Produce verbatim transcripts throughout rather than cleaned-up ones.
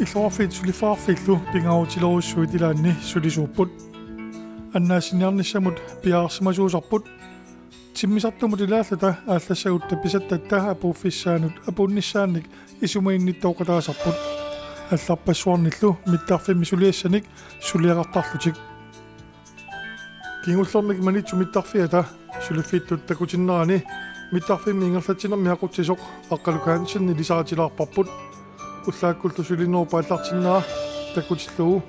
Illoqarfiit suliffeqarfiillu pingaarutilerujussuit ilaanni sulisuupput. Annaassiniarnissamut piareersimasuusarput. Timmisartumut ilaallata aallassaguttaaq pisattatta apuuffissaanut apuunnissaannik isumaginnittooqataasarput. Allarpassuarnillu mittarfimmi suliassanik suliaqartarlutik. Kingullermik Maniitsup mittarfiata suliffittut takutinnerani mittarfimmi ingerlatsinermi aqutsisoq Aqqaluk Hansen ilisaritilaarparput. Ullaakkullu sulinerup aallartinnera takutillugu.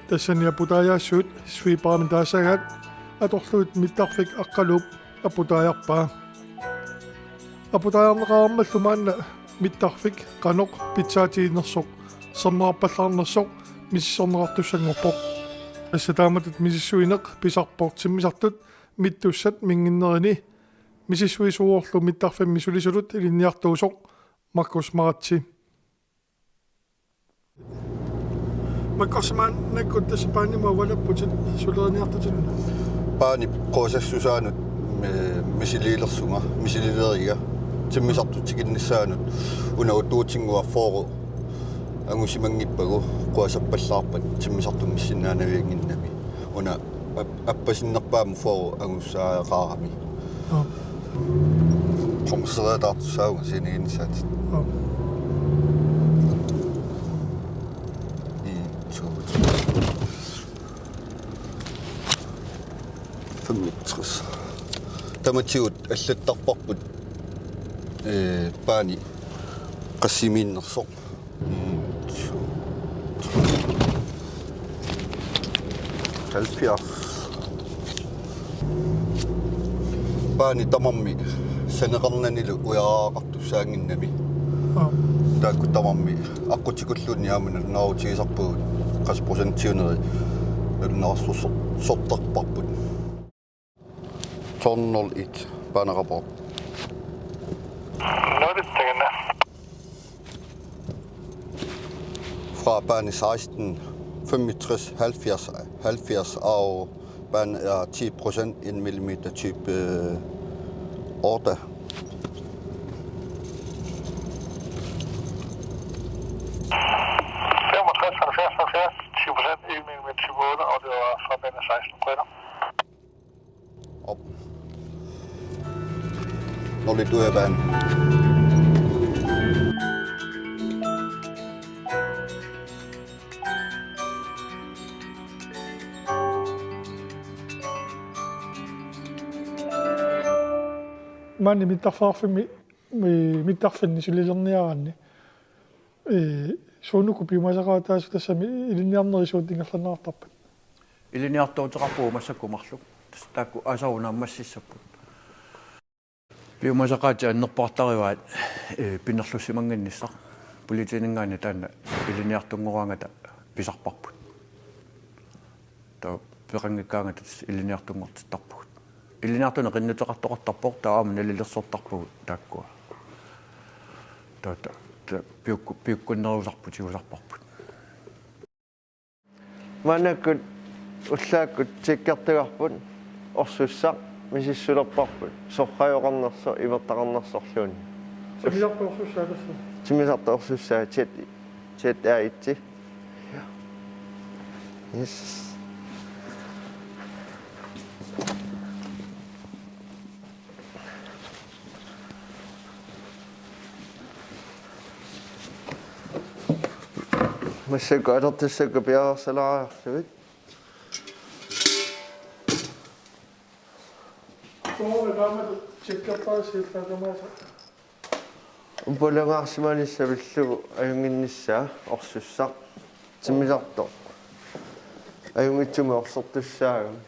Tassani aputaajaassuit sweeperimik taasagaat atorlugit mittarfik Aqqaluup aputaajarpaa. Aputaajarneqareermallu maanna mittarfik qanoq pitsaatiginersoq, sermerarpallaarnersoq misissorneqartussanngorpoq. Tassa taamatut misissuineq pisarpoq timmisartut mittussat minnginnerini. Misissuisuuvorlu mittarfimmi sulisutut ilinniartuusoq Markus Maratse. Makkorsimaannakkut tassa paanimut ualapputit suleriniartutit. Paanip quasassusaanut mi-, misiliilersunga, misilileriga. Timmisartut tikinnissaannut una utuutinnguaq fyrre angusimanngippagu quasappallaarpat timmisartummissinnaanaviannginnami. Una ap-, appasinnerpaamut fyrre angussaareqarami. Aap. Qummerseriataartussaavunga siniginnissaatit. Aap. En, to, tre. Femogtres. Tamatigut allattarparput, ee, paani qassimiinnersoq. Halvfjerds. Paani tamarmi saneqarnanilu ujaraqartussaannginnami. Aap. Taakku tamarmi aqqutikulluunniit aamma nalunaarutigisarpagut, qassit procentiuneri nalunaarsorsortarparput. Tolv nul et, banerapport. Nul et, det er den der. Fra bane seksten, femogtres, halvfjerds, halvfjerds og banen er ti procent, en millimeter type, øh, otte. Femogtres, halvfjerds, halvfjerds, ti procent, en millimeter type otte, og det var fra bane seksten, query. Op. Nå lidt ud af banen. Maani mittarfeqarfimmi, mi-, mittarfinni sulilerniaraanni. Ee, suunuku piumasaqaataasut tassami ilinniarnerit suut ingerlanneqartarpat? Ilinniartuuteqarpugut massakkut marluk. Tassa taakku aasaq unaammassissapput. Piumasaqaatit annerpaartarivaat, ee, pinerlussimannginnissaq. Politiininngaanniit taanna ilinniartunngoraangata pisarparput. Taava peqanngikkaangata tassa ilinniartunngortittarpugut. Ilinniartunik qinnuteqartoqartarpoq, taava aamma nalilersortarpugut taakkua. Taava ta-, ta-, piukku-, piukkunnerusarput tigusarparput. Maannakkut ullaakkut tjekkertugarput orsussaq misissulerparput, sorrajoqarnersoq imertaqarnersorluunniit. Timmisartoq orsussaa tassa. Timmisartoq orsussaa Z, Z R et. Yes. Massakkut atortussakkut piareersalaariarlugit. Soorlu taamatut tjekkerpaa siullaatamaasa. Upalungaarsimanissaq pillugu ajunnginnissaa orsussaq. Timmisartoq ajunngitsumik orsortussaagami.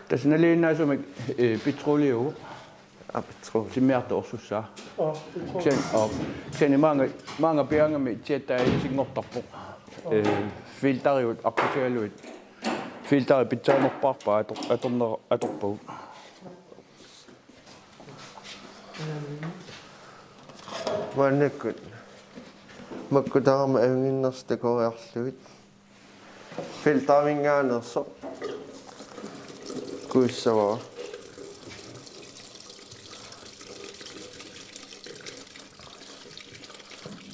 Tassa nalinginnaasumik, ee, petroleum. Aa, petroleum. Timmisartoq orsussaa. Aa, petroleum. Kisianni, aa, kisianni maanga, maanga pigaangami Z R et-inngortarpoq. Ee, filterigut aqqutigalugit. Filteri pitsaanerpaarpaa ator-, atorner-, atorpagut. Maannakkut makkutarama ajunnginnersut takoriarlugit. Filteriminngaanneersoq kuissavara.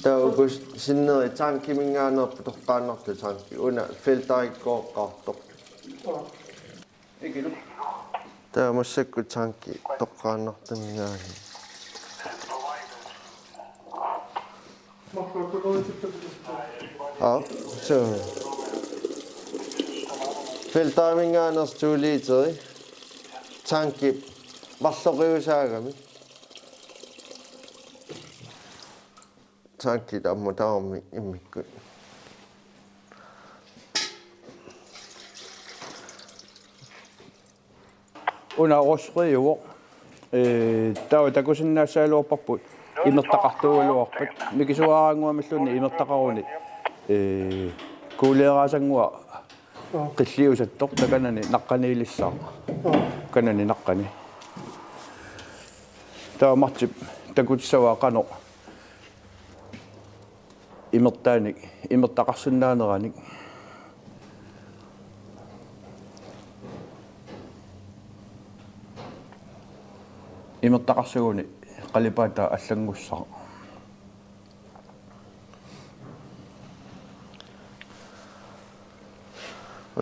Taava uku sinneri tankiminngaanneerput toqqaannartut tanki. Una filterikkooqqaartoq. Taava massakkut tanki toqqaannartuminngaanniit. Aap, suu. Filteriminngaanneersoq to literi. Tanki marloqiusaagami. Tankit ammut tamarmik immikkut. Una røgfriuvoq. Ee, taava takusinnaassagaluarparput. Imertaqartuugaluarpat. Mikisuaraannguamilluunniit imertaqaruni. Ee, kuuleeraasannguaq qilliusattoq takanani naqqaniilissaaq. Kanani naqqani. Taava Martip takutissavaa qanoq imertaanik, imertaqarsinnaaneranik. Imertaqarsaguni qalipaataa allanngussaaq.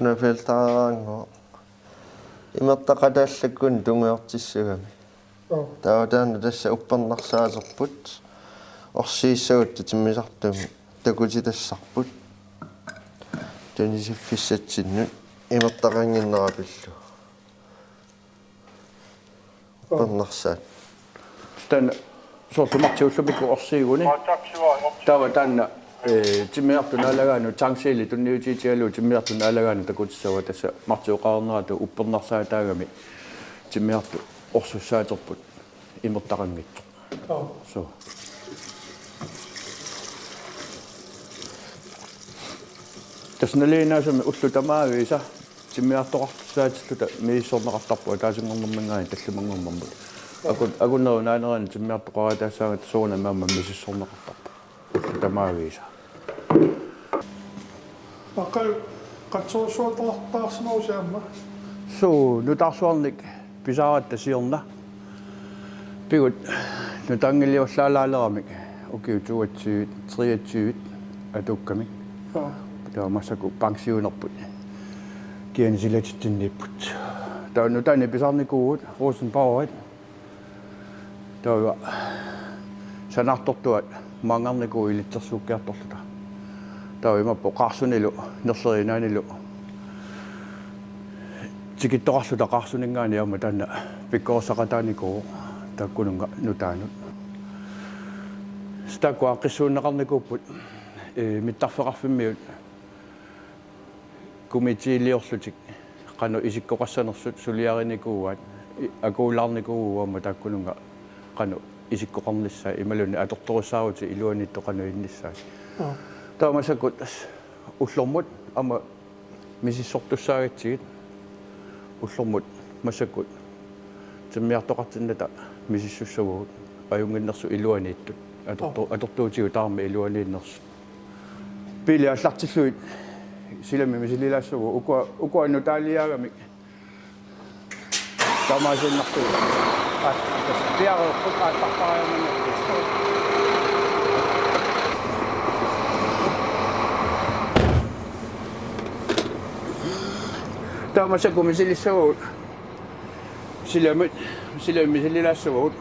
Una filteraannguaq. Imertaqataallakkut tungujortissagami. Taava taanna tassa uppernarsaaserput. Orsiissagutta timmisartumi takutitassarput. Tunisiffissatsinnut imertaqannginnera pillugu. Uppernarsaasoq. Taanna soorlu Martip ullumikkut orsiiguni. Taava taanna, ee, timmisartut naalagaannut tankseali tunniutigalugu timmisartut naalagaannut takutissavaa tassa Martip oqarnerata uppernarsaataagami timmisartut orsussaaterput imertaqanngitsoq. Suu. Tassa nalinginnaasumik ullut tamaviisa timmisartoqartussaatilluta misissorneqartarput ataasinngornerminngaanniit tallimanngornermut. Aku-, akunneri naanerani timmisartoqarataassaagatta soorunami aamma misissorneqartarput. Ullut tamaviisa. Aqqa qatsorsuartartarsimavusi aamma? Suu, nutaarsuarnik pisaaratta siorna. Pigut nutaanngiliuallaalaaleramik ukiut toogtyve, treogtyve atuukkamik. Taava massakkut pensionerput. Kiani silatitsinniipput. Taava nutaanik pisaarnikuuvugut Rosenbauerit. Taava sanaartortuat maanngarnikuuvugut ilitsersuukkiartorluta. Taava imaappoq Qaarsunilu, Nerleriinnaanilu tikittoqarluta Qaarsuninngaanniit aamma taanna pikkorissaqataanikuuvoq taakkununnga nutaanut. Tassa taakkua aaqqissuunneqarnikuupput, ee, mittarfeqarfimmiut komiteeliorlutik qanoq isikkoqassanersut suliarinikuuaat, i-, akuulaarnikuuvugut aamma taakkununnga qanoq isikkoqarnissaat imaluunniit atortorissaarutit iluaniittut qanoq innissaat. Taava massakkut ullormut aamma misissortussaagatsigit ullormut massakkut timmisartoqartinnata misissussavagut ajunnginnersut iluaniittut atortu-, atortuutigut taama iluaniinnersut. Biili aallartillugit silami misililaassavagut ukua, ukua nutaaliaagamik. Tamaasiinnartugut. Aat, tassa piareerput aattartariarmanngitsoq. Taava massakkut misilissavagut. Silami, silami misililaassavagut.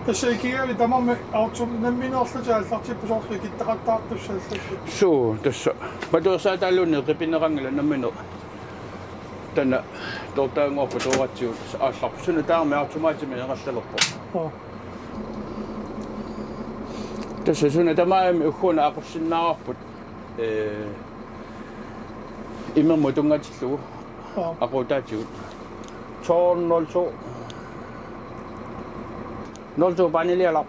Tassa ikigavit tamarmik autom nammineerlutik aallartipput soorlu ikittaqattaartussaallutik. Suu, tassa. Matuersaataaluunniit qipineqanngilaq nammineq. Taanna toortaannguarput tooratsigu aallarpoq. Suna tamarmi automatimik ingerlalerpoq. Tassa suna tamarmi ugguuna aqussinnaavarput. Ee, imermut tunngatillugu. Aquutaatigut. Tolv nul to. Nul to paaniliala.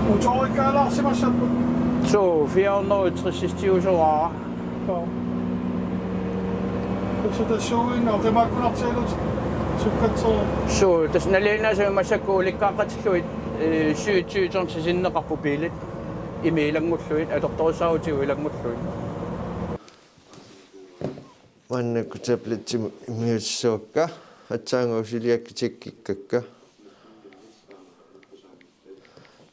Motorikkaalaarsimassapput. Suu, fire hundrede og tres hestiusoraa. Joo. Tassa tassuuginnaq qimaakkunartigalutit. Sukkatsoq. Suu, tassa nalinginnaasumik massakkut ulikkaaqqatillugit, eh, syvogtyve ton sisinneqarput biilit. Immiit ilanngullugit, atortorissaarutigit ilanngullugit. Maannakkut tabletsimut immiussavakka, aatsaannguaq suliakka tjekkikkakka.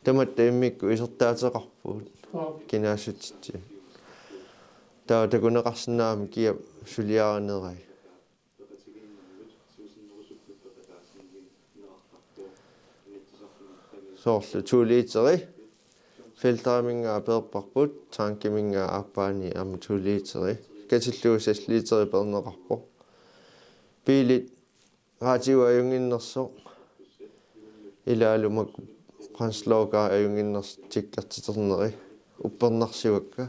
Tamatta immikkut isertaateqarpugut. Aap. Kinaassutitsi. Taava takuneqarsinnaammat kiap suliarinerai. Soorlu to literi. Filteriminngaanniit peerparput, tankiminngaanniit aappaani aamma to literi. Katillugu seks literi peerneqarpoq. Biilit, radiup ajunnginnersoq. Ilaalu makku brandslukkerit ajunnginnersoq tjekkertiterneri. Uppernarsivakka.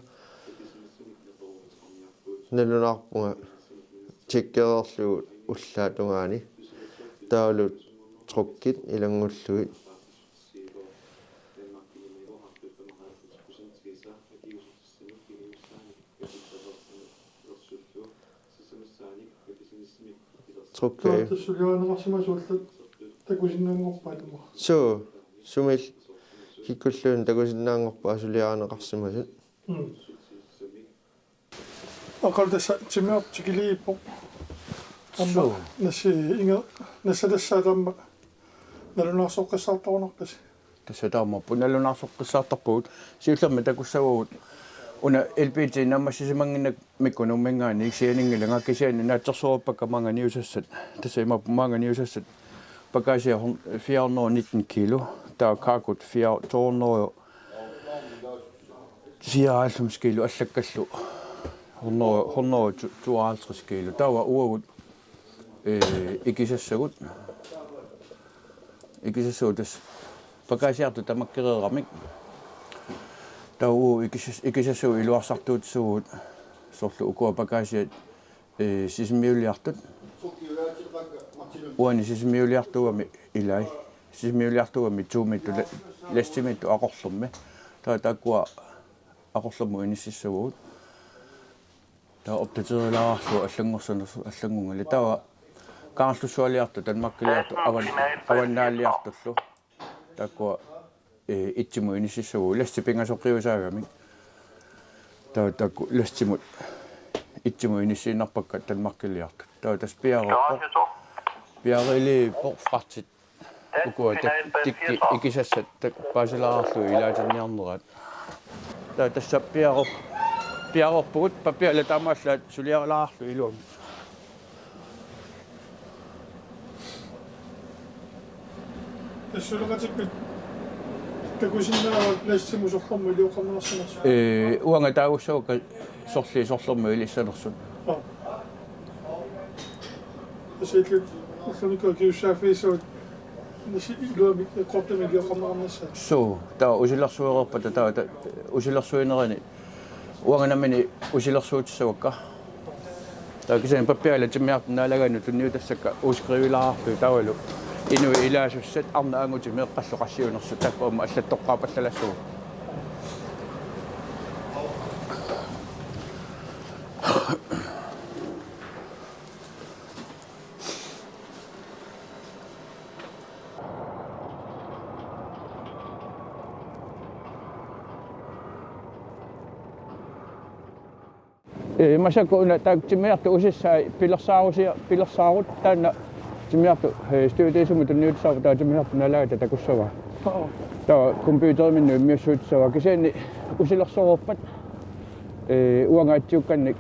Nalunaarpunga tjekkereerlugu ullaap tungaani. Taavalu truckit ilanngullugit. Trucki. Taava tassa suliarineqarsimasoq allat takusinnaanngorpat aamma. Suu, sumillu kikkulluunniit takusinnaanngorpat suliarineqarsimasut. Mm. Aqagu tassa timmiartoq tikiliippoq. Aamma. Suu. Nassi inga-, nassatassaat aamma nalunaarsoqqissaartarunarpasi. Tassa taamaappoq nalunaarsoqqissaartarpugut. Siullermik takussavagut una L P G naammassisimanngimmat mikkunuumminngaanniit sianinngilanga, kisianni naatsorsuuppakka maanga niusassat. Tassa imaappoq maanga niusassat. Pakasia hon-, fire hundrede og nitten kilo. Taava cargot fire, to hundrede fireoghalvfems kilo allakkallu. Hundrede, hundrede tooghalvtreds kilo. Taava uagut, eh, ikisassagut. Ikisassagut tassa pakasiartut tamakkereeramik. Taava uagut ikisas-, ikisassagut iluarsartuutissavagut soorlu ukua pakasiat, eh, sisimiuliartut. Uani sisimiuliartuugami ilai. Sisimiuliartuugami tuumiittut la-, lastimiittut Aqorlermi. Taava taakkua Aqorlermut inississavagut. Taava opdaterilaarlugu allanngorsanersoq allanngunngilaq. Taava Kangerlussualiartut, Danmarkiliartut, Avan-, Avannaaliartullu. Taakkua, eh, itsimut inississavagut. Lasti pingasoqiusaagamik. Taava taakku lastimut itsimut inissiinnarpakka Danmarkiliartut. Taava tassa piareerpoq. Piareerpoq fragtit. Ukua tak-, tikki ikisassat tak-, paasilaarlugit ilaatinniarnerat. Taava tassa piareer-, piareerpugut, pappiala taamaallaat suliarilaarlugu iluamik. Tassa suleqatippit takusinnaavat lastimut sorlermut ilioqqammersimasoq? Ee, uanga taagussavakka sorliit sorlermut ilissanersut. Aa. Tassa illit ullumikkut akisussaaffigissavat nassi iluamik eqqortumik ilioqqammernissaat. Suu, taava usilersuereerpata taava ta-, usilersuinerani uanga nammineq usilersuutissavakka. Taava kisianni pappiala timmiartut naalagaannut tunniutassakka uuskrivelaarlugit taavalu inuit ilaasussat arnat angutit meeqqallu qassiunersut taakku aamma allattoqqaarpallalassuupput. Ee, massakkut una taakku timmiartut usissai pilersaarusia-, pilersaarut taanna timmiartut, ee, studiet sumut tunniutissavaa taava timmiartut naalagaata takussavaa. Oo. Taava computeriminnut immiussuutissavaa kisianni usilersuereerpat, ee, uanga atsiukkannik,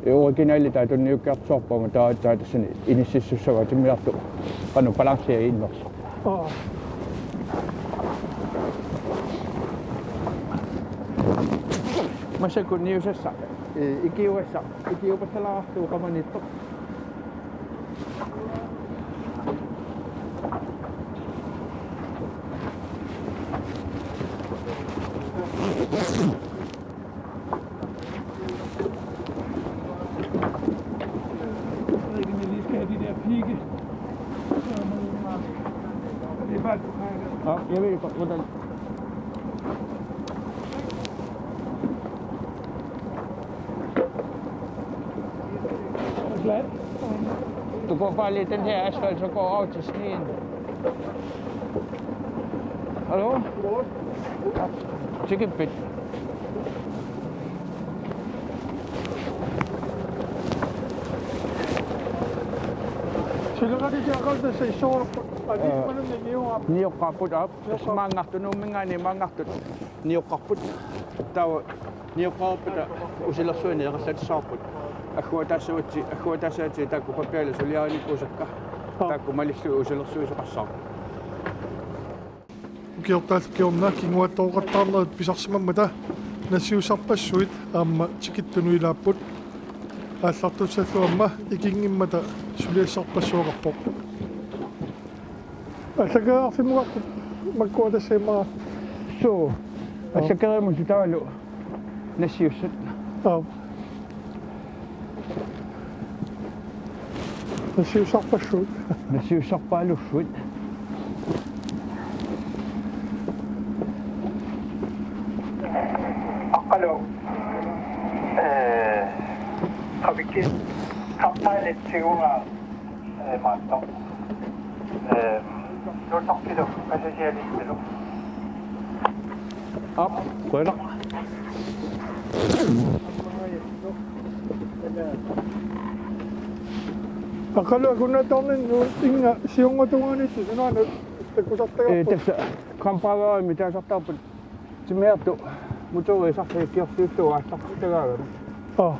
ee, originali taava tunniukkiartussavara taava taava tassani inississussavaa timmiartut qanoq balancea innersoq. Oo. Massakkut niusassaq, ee, ikiugassaq, ikiupassalaarlugu qamaniittoq. Jeg ved ikke, hvordan. Glat. Du går bare lige den her asfalt, så går over til sneen. Hallo? Tikippit. Silaqqatigiiaqqat tassa issuarput. Aa. Anisimalluni nioqqap-. Nioqqaapput, aap. Tassa maanngartut, Nuumminngaanniit maanngartut nioqqarput. Taava nioqqarpata usilersuineq eqallatissavarput. Agguataassavatsigit, agguataassavatsigit taakku pappialat suliarinikuusakka. Aap. Taakku malillugit usilersuisoqassaaq. Ukiortaallu kingorna kinguaattooqattaarnerit pisarsimammata nassiussarpassuit aamma tikittunut ilaapput. Aallartussallu aamma ikinngimmata suliassarpassuaqarpoq. Allakeriarfimukarput makkua tassa immaqa. Suu. Aap. Allakeriarfimmut taavalu nassiussat. Aap. Nassiussarpassuit. Nassiussarpaalussuit. Aqqalu. Ee, trafikki. Kaptajnit tigugaa. Ee, maanna. Ee, nul to kilo, passagerilu. Aap, qujanaq. Aqqalu, akunnattoorninni uanga siornatungaaniittoq sunaana takusartagaapput? Ee, tassa Kramparvemi taasartaarput. Timmiartoq motori sarfakkiorsiullugu aallartitagaagami. Aa.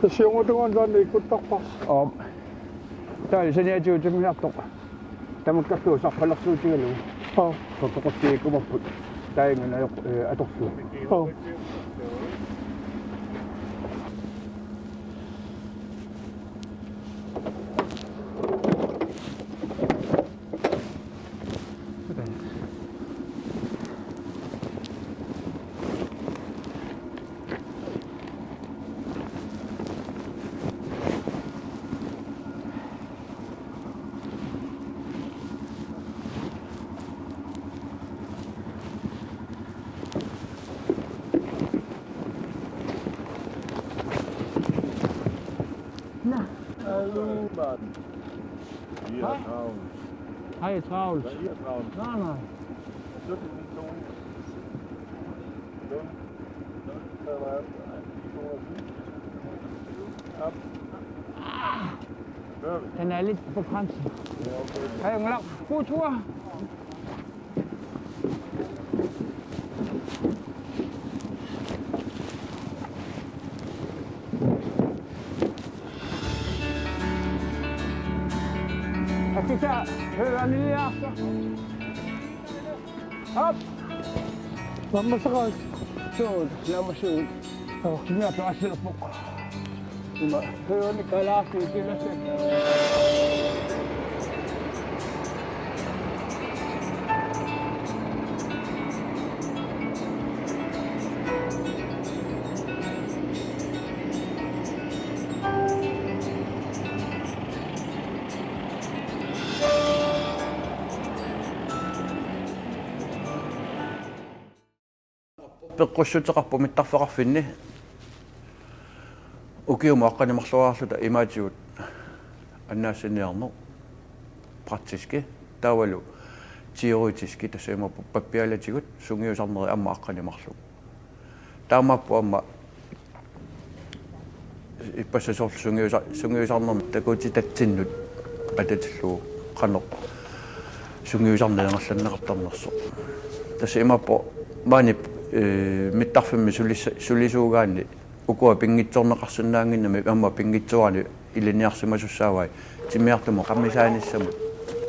Siornatungaani taanna ikkuttarparsi. Aap. Taava saniatigut timmiartoq tamakkerlugu sarfalersuutigalugu. Aa. Soqutigiikkumaarput. Taanna ajoq, ee, atorlugu. Aa. Nå. Hallo. Hej. Har I travlt? Har I travlt? Nej, nej. Den er lidt på grænsen. Hej, Ungla. God tur. Akita, hører ni lige efter? Op! Hvad med så godt? Så, lad mig se. Åh. Som jeg plejer at sætte på. Ima, hører ni kalaafi, det er Peqqussuteqarpoq mittarfeqarfinni ukiumut aqqaneq-marloriarluta imaatigut annaassiniarneq praktiski taavalu teoretiski tassa imaappoq pappialatigut sungiusarneri aamma aqqaneq-marluk. Taamaappoq aamma ippassaq soorlu sungiusa-, sungiusarnermik takutitatsinnut atatillugu qanoq sungiusarneq ingerlanneqartarnersoq. Tassa imaappoq maani, ee, mittarfimmi sulissa-, sulisuugaanni ukua pinngitsoorneqarsinnaannginnami aamma pinngitsoorani ilinniarsimasussaavai timmiartumut qammisaanissamut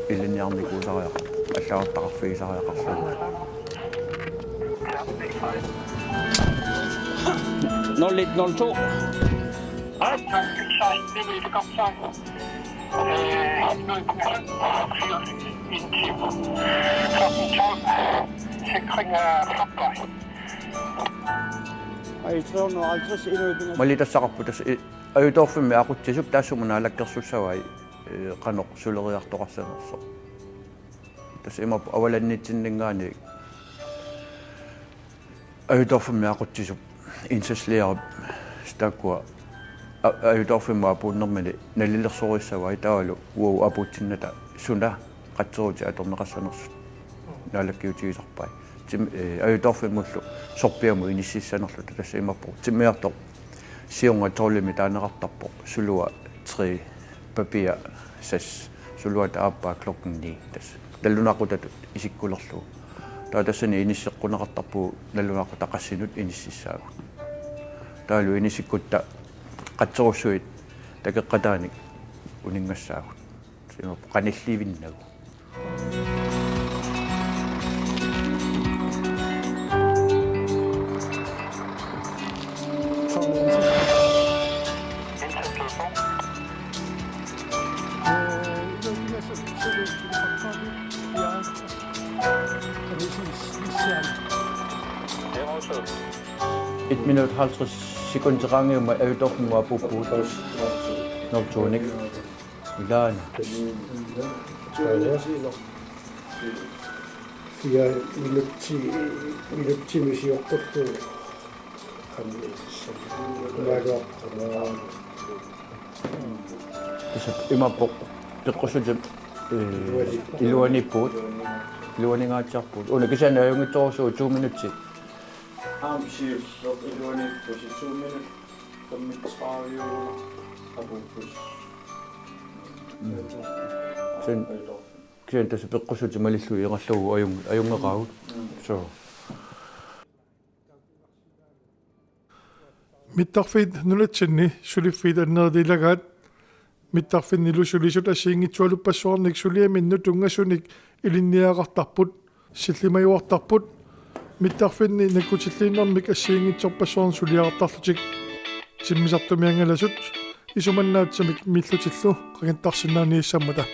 ilinniarnikuusariaqarpoq, allagartaqarfigisariaqarlugu. Nul et nul to. Sikring af flugtøj. Ej, tre hundrede og halvtreds endnu et. Malitassaqarpoq tassa i-, ajutoorfimmi aqutsisup taassuma naalakkersussavai, ee, qanoq suleriartoqassanersoq. Tassa imaappoq avalannitsinninngaanniit ajutoorfimmi aqutsisup indsatslærerip taakkua A-, ajutoorfimmut apuunnermini nalilersorissavai taavalu uagut apuutsinnata suna qatserutit atorneqassanersut naalakkiutigisarpai. Tim-, eh, ajutoorfimmullu sorpiamut inississanerluta tassa imaappoq timmiartoq siorna tolvimi taaneqartarpoq sulua tre papia sas suluata aappaa klokken ni tassa. Nalunaaqutatut isikkulerlugu. Taava tassani inisseqquneqartarpugut nalunaaqutaq qassinut inississaagut. Taavalu inissikkutta qatserussuit takeqqataanik uninngassaagut. Sima qanillivinnagu. Et minut halvtreds sekundit qaangiummat ajutoorfimmut apuuppugut. Nul to-nik. Ilaana. Ja, minutsi, minutsi misiortortu. Tassa imaappoq peqqussutit, eh, iluaniippugut. Iluaningaatsiarpugut. Una kisianni ajunngitsoorsuuvoq to minutsi. Aamma siulleq iluaniippusi to minut. Kammitseqarfiuvoq apuupput. Sen, kisianni tassa peqqussutit malillugit ingerlavoq ajun-, ajunngeqaagut. So. Mittarfiit nunatsinni suliffiit annerutilaagaat. Mittarfinnilu sulisut assigiinngitsualuppassuarnik suliaminnut tunngasunik ilinniagaqartarput, sillimajuartarput, mittarfinni nakkutilliinnarmik assigiinngitsorpassuarnik suliaqartarlutik. Timmisartumianngalasut isumannaatsamik millutillu qangattarsinnaaniassammata.